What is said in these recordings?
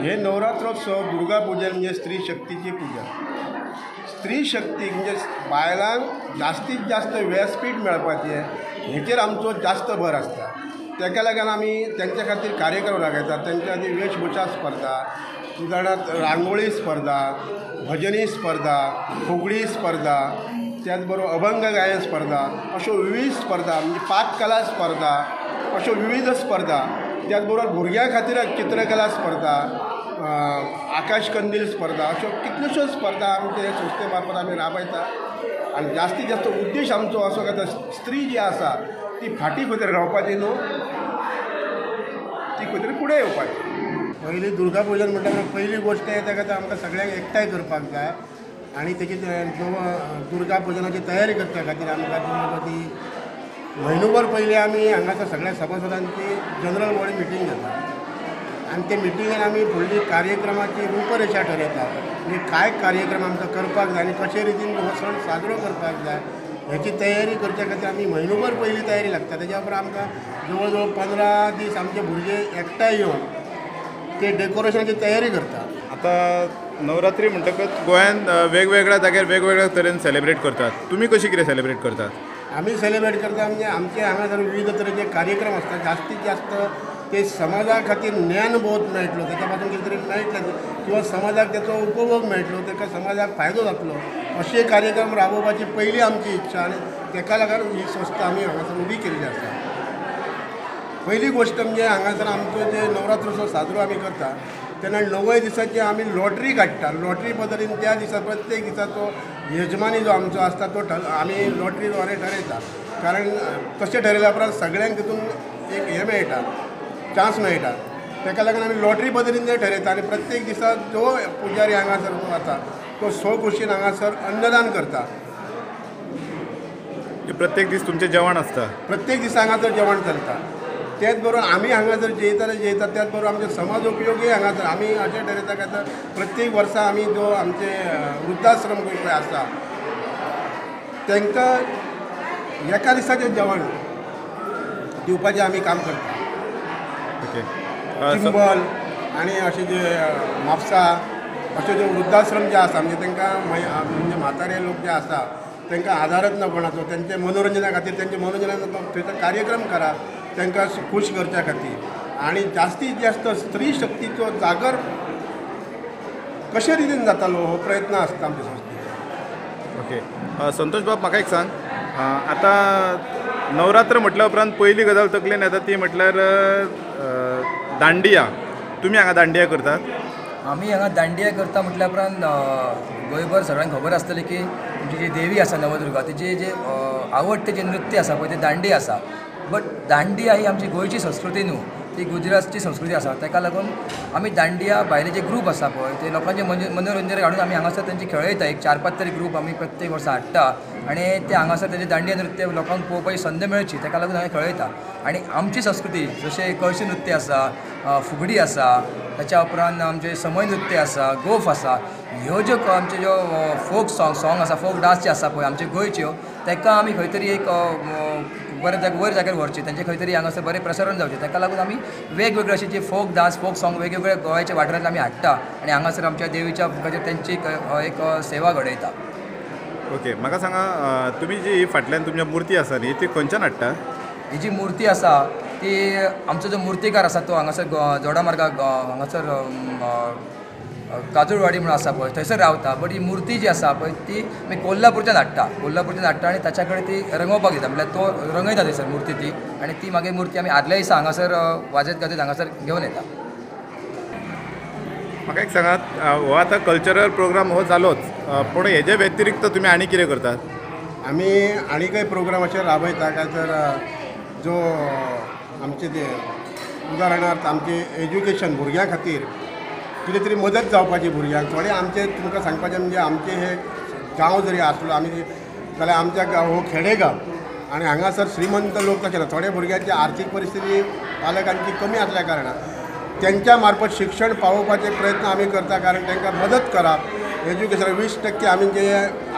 हे नवरात्रोत्सव दुर्गा पुजन म्हणजे स्त्री शक्तीची पूजा. स्त्री शक्ती म्हणजे बायलांक जास्तीत जास्त व्यासपीठ मेळपाचें हेचेर आमचो जास्त भर आसता. ताका लागून आमी तेंच्या खातीर कार्यक्रम राबयतात. तेंच्या खातीर वेशभुशा स्पर्धा, उदाहरणार्थ रांगोळी स्पर्धा, भजनी स्पर्धा, फुगडी स्पर्धा, त्याच बरोबर अभंग गायन स्पर्धा, अश्यो विविध स्पर्धा म्हणजे पाककला स्पर्धा, अश्यो विविध स्पर्धा. त्याच बरोबर भुरग्यां खातीर चित्रकला स्पर्धा, आकाशकंदील स्पर्धा, अश्यो कितल्योश्योच स्पर्धा आमचे हे संस्थे मार्फत आमी राबयता. आनी जास्तीत जास्त उद्देश आमचो असो काय स्त्री जी आसा ती फाटीं खंय तरी रावपाची न्हू, ती खंय तरी फुडें येवपाची. पयलीं दुर्गा पुजन म्हणटा पयली गोश्ट येता काय आमकां सगळ्यांक एकठांय करपाक जाय आनी तेजी दुर्गा पुजनाची तयारी करच्या खातीर आमकां ती म्हयनोभर पयलीं आमी हांगासर सगळ्या सभासदांची जनरल बॉडी मिटींग घेता आनी ते मिटिंगेन आमी फुडली कार्यक्रमाची रूपरेशा ठरयता. म्हणजे काय कार्यक्रम आमकां करपाक जाय आनी कशे रितीन हो सण साजरो करपाक जाय हेची तयारी करच्या खातीर आमी म्हयनोभर पयलीं तयारी लागता. तेज्या उपरांत आमकां जवळ जवळ 15 दीस आमचे भुरगे एकठांय येवन ते डेकोरेशनाची तयारी करता. आतां नवरात्री म्हणटकच गोंयांत वेगवेगळ्या जाग्यार वेगवेगळ्या तरेन सेलिब्रेट करतात. तुमी कशी कितें सेलिब्रेट करतात? आमी सेलिब्रेट करता म्हणजे आमचे हांगासर विविध तरेचे कार्यक्रम आसता. जास्तीत जास्त ते समाजा खातीर ज्ञानबोध मेळटलो, तेच्या पासून कितें तरी मेळटलें किंवा समाजाक तेचो उपभोग मेळटलो, ताका समाजाक फायदो जातलो अशे कार्यक्रम राबोवपाची पयली आमची इच्छा आनी ताका लागून ही संस्था आमी हांगासर उबी केल्ली आसा. पयली गोश्ट म्हणजे हांगासर आमचो जे नवरात्रोत्सव साजरो आमी करता तेन्ना 9 दिसाची आमी लॉटरी काडटा. लॉटरी पद्दतीन त्या दिसा प्रत्येक दिसाचो येजमानी जो आमचो आसता तो आमी लॉटरी द्वारे ठरयता. कारण तशें ठरयल्या उपरांत सगळ्यांक तितून एक हें मेळटा, चान्स मेळटा. ताका लागून आमी लॉटरी पद्दतीन ते ठरयता आनी प्रत्येक दिसा जो पुजारी हांगासर वता तो स्वखुशीन हांगासर अन्नदान करता. प्रत्येक दीस तुमचें जेवण आसता? प्रत्येक दिसा हांगासर जेवण चलता. त्याच बरोबर आमी हांगासर जेयता जेयता त्याच बरोबर आमचे समाज उपयोगी हांगासर आमी अशें ठरयता काय तर प्रत्येक वर्सा आमी जो आमचे वृद्धाश्रम पळय आसा तांकां एका दिसाचें जेवण दिवपाचें आमी काम करता. ओके. चिंबल आनी अशें जे म्हापसा अशे जे वृद्धाश्रम जे आसा म्हणजे तांकां म्हणजे म्हातारे लोक जे आसा तांकां आदारच ना कोणाचो, तेंचे मनोरंजना खातीर तेंचे मनोरंजनाचो थंयसर कार्यक्रम करा तांकां खूश करच्या खातीर. आनी जास्तीत जास्त स्त्री शक्तीचो जागर कशे रितीन जातालो हो प्रयत्न आसता आमच्या संस्थेचो. ओके. संतोष बाब, म्हाका एक सांग, आतां नवरात्र म्हटल्या उपरांत पयली गजाल तकलेन येता ती म्हटल्यार दांडिया. तुमी हांगा दांडिया करतात? आमी हांगा दांडिया करता म्हटल्या उपरांत गोंयभर सगळ्यांक खबर आसतली की आमची जी देवी आसा नवदुर्गा तिचे जे आवडटे जे नृत्य आसा पळय ते दांडिया आसा. बट दांडिया ही आमची गोंयची संस्कृती न्हू, ती गुजरातची संस्कृती आसा. ताका लागून आमी दांडिया भायले जे ग्रूप आसा पळय ते लोकांचे मनोरंजन हाडून आमी हांगासर तेंचे खेळयता. एक 4-5 तरी ग्रूप आमी प्रत्येक वर्सा हाडटा आनी ते हांगासर तेंचे दांडिया नृत्य लोकांक पळोवपाची संद मेळची ताका लागून आमी खेळयता. आनी आमची संस्कृती जशें कळशी नृत्य आसा, फुगडी आसा, ताच्या उपरांत आमचें समय नृत्य आसा, गोफ आसा, ह्यो ज्यो आमच्यो ज्यो फोक सॉंग आसा, फोक डांस जे आसा पळय आमचे गोंयच्यो, ताका आमी खंय तरी एक बरें जाग्यार वयर जाग्यार व्हरचें, तेंचें खंय तरी हांगासर बरें प्रसारण जावचें. ताका लागून आमी वेगवेगळे अशे जे फोक डांस, फोक सॉंग वेगवेगळ्या गोंयाच्या वाठारांत आमी हाडटा आनी हांगासर आमच्या देवीच्या मुखाचेर तेंची एक सेवा घडयता. ओके. म्हाका सांगा, तुमी जी फाटल्यान तुमच्या मुर्ती आसा न्ही ती खंयच्यान हाडटा? ही जी मुर्ती आसा ती आमचो जो मुर्तीकार आसा तो हांगासर जोडा मार्गाक हांगासर काजूळवाडी म्हणून आसा पळय थंयसर रावता. बट he मुर्ती जी आसा पळय ती आमी कोल्हापूरच्यान हाडटा, कोल्हापूरच्यान हाडटा आनी ताच्या कडेन ती रंगोवपाक दिता. म्हणल्यार तो रंगयता थंयसर मुर्ती ती आनी ती मागीर मुर्ती आमी आदल्या दिसा हांगासर वाजयत गाजयत हांगासर घेवन येता. म्हाका एक सांगात, हो आतां कल्चरल प्रोग्राम हो जालोच, पूण हेजे व्यतिरिक्त तुमी आनी कितें करतात? आमी आनीकय प्रोग्राम अशे राबयता काय तर जो आमचे ते उदाहरणार्थ आमचे एज्युकेशन भुरग्यां खातीर कितें तरी मदत जावपाची भुरग्यांक. थोडे आमचे तुमकां सांगपाचें म्हणजे आमचे हे गांव जरी आसलो आमी जाल्यार आमच्या गांव हो खेडेगांव आनी हांगासर श्रीमंत लोक तशें ना, थोडे भुरग्यांची आर्थीक परिस्थिती पालकांची कमी आसल्या कारणान तेंच्या मार्फत शिक्षण पावोवपाचे प्रयत्न आमी करता. कारण तांकां मदत करप एज्युकेशन 20% आमी जे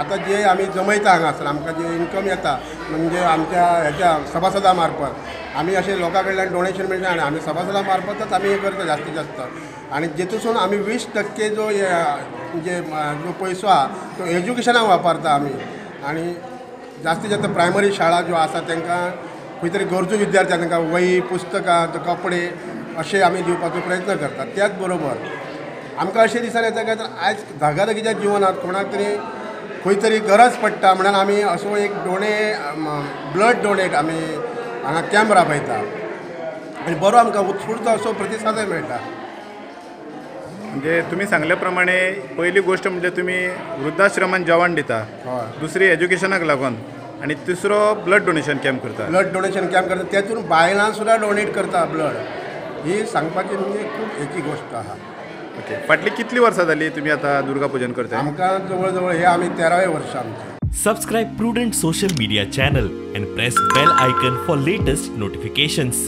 आतां जे आमी जमयता हांगासर आमकां जे इन्कम येता म्हणजे आमच्या हेच्या सभासदा मार्फत आमी अशें लोकां कडल्यान डोनेशन मेळटा आनी आमी सभासदा मार्फतच आमी हें करता जास्तीत जास्त. आनी जेतूसून आमी 20% जो जे जो पयसो आहा तो एज्युकेशनाक वापरता आमी. आनी जास्तीत जास्त प्रायमरी शाळा ज्यो आसा तांकां खंय तरी गरजू विद्यार्थी तांकां वही पुस्तकां कपडे अशें आमी दिवपाचो प्रयत्न करतात. त्याच बरोबर आमकां अशें दिसान येता काय तर आयज धागाधागीच्या जिवनांत कोणाक तरी खंय तरी गरज पडटा म्हणून आमी असो एक ब्लड डोनेट आमी हांगा कॅम्प राबयता आनी बरो आमकां उत्स्फूर्त असो प्रतिसादय मेळटा. म्हणजे तुमी सांगल्या प्रमाणे पयली गोश्ट म्हणजे तुमी वृद्धाश्रमान जेवण दिता, दुसरी एज्युकेशनाक लागून आनी तिसरो ब्लड डोनेशन कॅम्प करता. ब्लड डोनेशन कॅम्प करता तेतून बायलां सुद्दां डोनेट करता ब्लड. ही सांगपाची म्हणजे खूब हेची गोश्ट आहा. ओके, फाटली कितली वर्सां जाली तुमी आतां दुर्गा पुजन करता? आमकां जवळ जवळ हे आमी 13वें वर्स आमचें. Subscribe Prudent social media channel and press bell icon for latest notifications.